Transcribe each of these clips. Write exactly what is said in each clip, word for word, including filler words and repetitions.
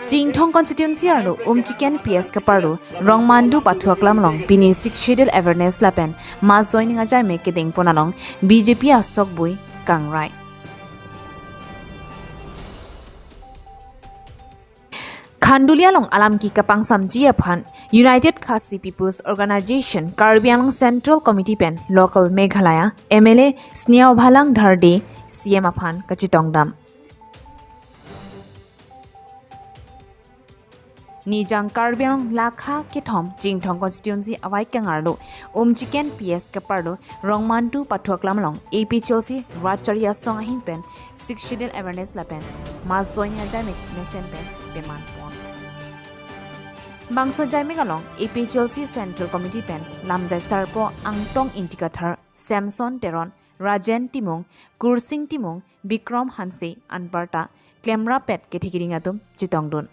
Chinthong constituency arlo Umchiken P S kaparlo Rongmandu pathu aklam along pini Sixth Schedule awareness lapen mass joining ajaimek kedengpon along B J P asokbui kangrai. Khanduli along alam ke kapangsamji aphan United Khasi People's Organization Karbi Anglong Central Committee pen local Meghalaya M L A Sniawbhalang Dhar Dey C M aphan kachetongdam. Nijang Karbi Anglong lakha kethom Chinthong constituency avaikang arlo Umchiken P S kaparlo Rongmandu pathu aklam along A P H L C rat chari asong ahin pen Sixth Schedule awareness lapen mass joining ajaimek mesen pen pemanpon. Bangso ajaimek along A P H L C Central Committee pen lamjai sarpo Angtong Ingti Kathar, Samson Teron, Rajen Timung, Kursing Timung, Bikram Hanse anparta klemrap pet kethe kiding atum chetongdun.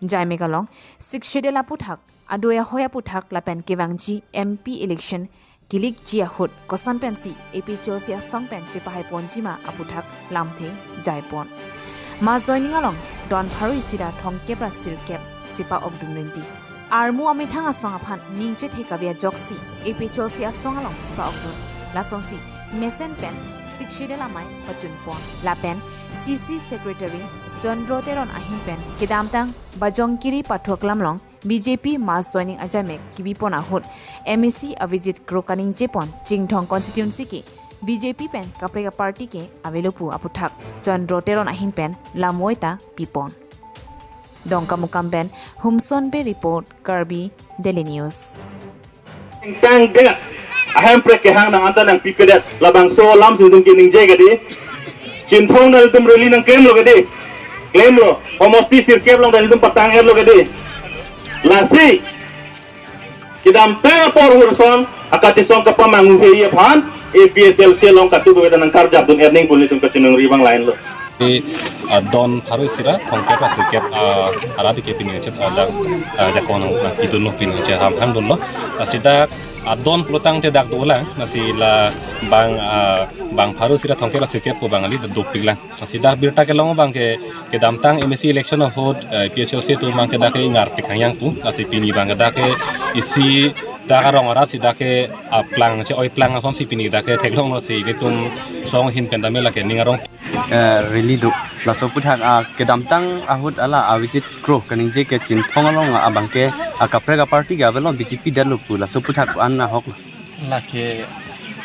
Ajaimek along Sixth Schedule aputhak, adoi ahoi aputhak lapen kevangji M P election kilikji ahut koson pensi A P H L C asong pen chepahaiponji ma aputhak lamthe jaipon. Mass joining along don pharo isi ra thomkep ra sirkep chepa-okdun rinti. Armu amethang asong aphan ning chethe kave ajoksi A P H L C asong along chepa-okdun. Lasonsi mesen pen Sixth Schedule amei pachunpon. Lapen C C Secretary Chandra Teron ahin pen kedamtang Bajongkiri pathu aklam along B J P mass joining ajaimek kebipon ahut M A C Abhijit Kro kaningjepon Chinthong constituency ke B J P pen kaprek aparty ke avelo pu aputhak Chandra Teron ahin pen lamvoi ta pipon. Dongkamukam pen Humson Bey report, Karbi Daily News. Ingtang det, ahemprek kehang nang anta nangpipedet, labangso alam si nelitum keningje kedi. Chinthong nanglitum rally nangklemlo kedi. Klemlo, homosti sirkep along nanglitum patang-etlo kedi. Lasi kedamtang apor hurson akachesong kapamangu hei aphan A P H L C along katu bebeta nangkarjap dun erning pu nelitum kachiningri abang lahenlo. Di, ah, don pharo isi ra thomkep ra sirkep, ah, ara di ke pini chet, ah, dak, ah, jakong, ah, idunlo pini chet ham ham dunlo. Lasi dak, ah, don pulotangte dak dolang, lasi la bang, ah, bang pharo isi ra thomkep ra sirkep pu bang kali dopiklang. Lasi dak birta kelong abang ke, kedamtang M A C election ahut, eh, A P H L C atum abang ke dak ke ingarpik hangyang pu, lasi pini abang ke dak ke isi dak arong ara si dak ke, ah, plang, che oi plang asonsi pini dak ke theklonglo, si nelitum song ahin pen tame lake ning arong. Eh, rally do. Laso aputhak, ah, kedamtang ahut hala Abhijit Kro kaningje ke Chinthong along abang ke, ah, kaprek aparty ke avelo B J P detlo pu. Laso aputhak an ahok. Lake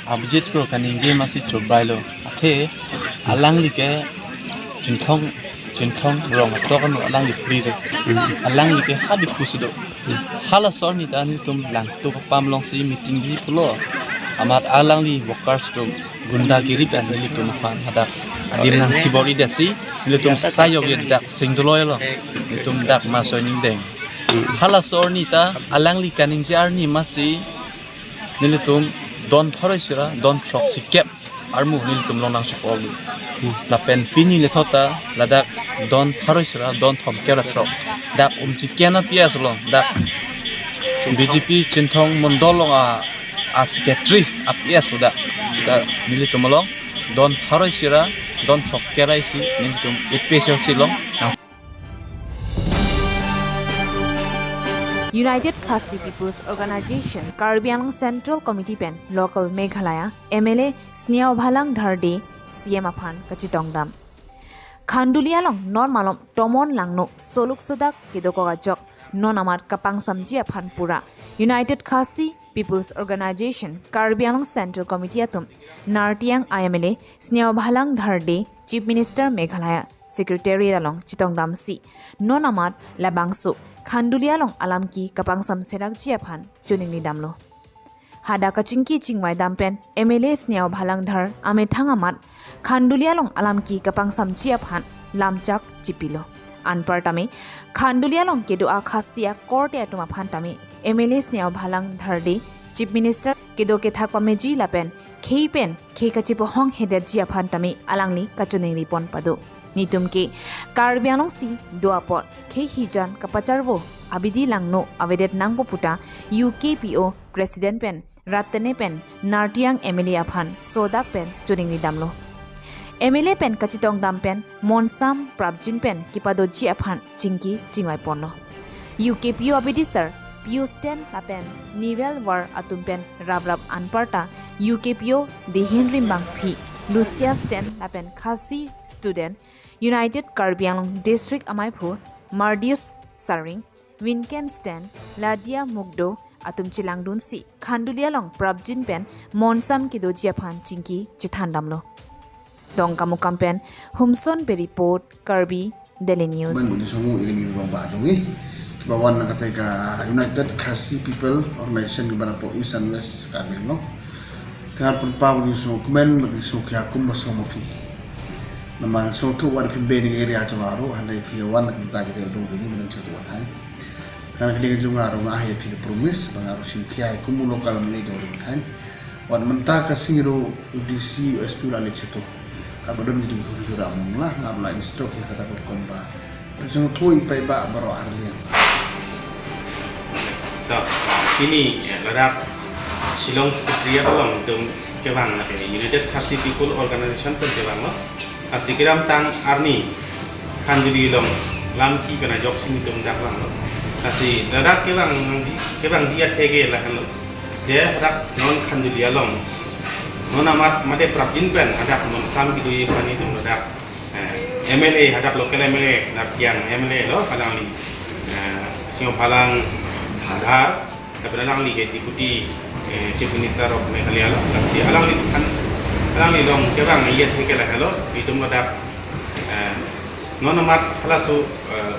Abhijit Kro kaningje masi chobailo. Athe alangli ke Chinthong, Chinthong rong atok anu alangli phri re. Hmm. Alangli ke hadi pusi do. Hala asorni ta nelitum Langtuk apam alongsi meeting bi pulo. Amat alangli workers atum gundagiri pen nelitum aphan hadak adim nangchibor-idetsi nelitum sai jokje dak sing doloilo. Nelitum dak mass joining deng. Hala asorni ta alangli kaningje arni masi nelitum don pharo isi ra don throk sikep armu nelitum lonang chepol. Hmm. Lapen pini lethot ta ladak don pharo isi ra don thomkep ra throk. Dak Umchiken a P S along, dak B J P Chinthong Mondol along a, a secretary a P S lo dak. Dak nelitum along don pharo isi ra don thomkep ra isi nelitum A P H L C along. United Khasi People's Organization Karbi Anglong Central Committee pen local Meghalaya M L A Sniawbhalang Dhar Dey C M aphan kachetongdam. Khanduli along non malom tomon langno soluk sodak kedokok ajok non amat kapangsamji aphan pura United Khasi People's Organization Karbi Anglong Central Committee atum Nartiang a M L A Sniawbhalang Dhar Dey, Chief Minister Meghalaya Secretariat along chetongdamsi non amat labangso Khanduli along alam ke kapangsam sedakji aphan choningnidamlo. Hadak kachingki chingvai dam pen M L A Sniawbhalang Dhar amethang amat Khanduli along alam ke kapangsamji aphan lamchak chipilo. Anpar tame Khanduli along kedo a Khasi akorte atum aphan tame M L A Sniawbhalang Dhar Dey, Chief Minister kedo kethak pameji lapen khei pen khei kachepohonghe detji aphan tame alangli kachoningripon pado. Nelitum ke Karbi Anglong si do apot khei hijan kapacharvo abidi langno avedet nangpo puta U K P O President pen rat tene pen Nartiang M L A aphan sodak pen choningnidamlo. M L A pen kachetongdam pen monsam prapjin pen kepadoji aphan chingki chingvai ponlo. U K P O abidisar Pius Ten lapen Nivel War atum pen raprap anparta U K P O Dihin Rimbangphi, Lucius Ten lapen Khasi Student United Karbi Anglong District amaiphu Mardius Saring, Winken Ten, Ladia Mukdo atum chelangdunsi Khanduli along prapjin pen monsam kedoji aphan chingki chethandamlo. Dongkamukam pen Humson Bey report, Karbi Daily News. Mani songu ini rong ba jongi. Bawan na kata ka United Khasi People Organization ke bana po East and West Karbi Anglong. Tengah pun pa wani so kmen bagi so kya kum ba so mo phi. Namang so tu wani phi beni area jong aro hande phi wan na kata kita itu dulu mana satu watan. Tengah kali jong aro ngah ya phi promise bang aro sim kya kum lokal mani do watan. Wan menta ka singro U D C, U S P la le chetu. Ka badon gitu huri hura mung lah ngap la instruct ya kata ko komba. Perjung thoi pai ba baro arlian. To, ini, eh, ladak Shillong Secretariat along itum kevang lake United Khasi People Organization pen kevanglo. Lasi kedamtang arni Khanduli along lam ki pen ajok si itum dak vanglo. Lasi ladak kevang nangji, kevangji atheke lahenlo. Je ladak non Khanduli along non amat mate prapjin pen hadak monsam kedoji aphan itum ladak, eh, M L A, hadak local M L A, Narkiang M L A lo, alangli, eh, Singho Phalang Adhar, lapen alangli ke Deputy, eh, Chief Minister of Meghalaya lo, lasi alangli kan, alangli along kevang iyat hekela helo, itum ladak, eh, non amat halaso, eh,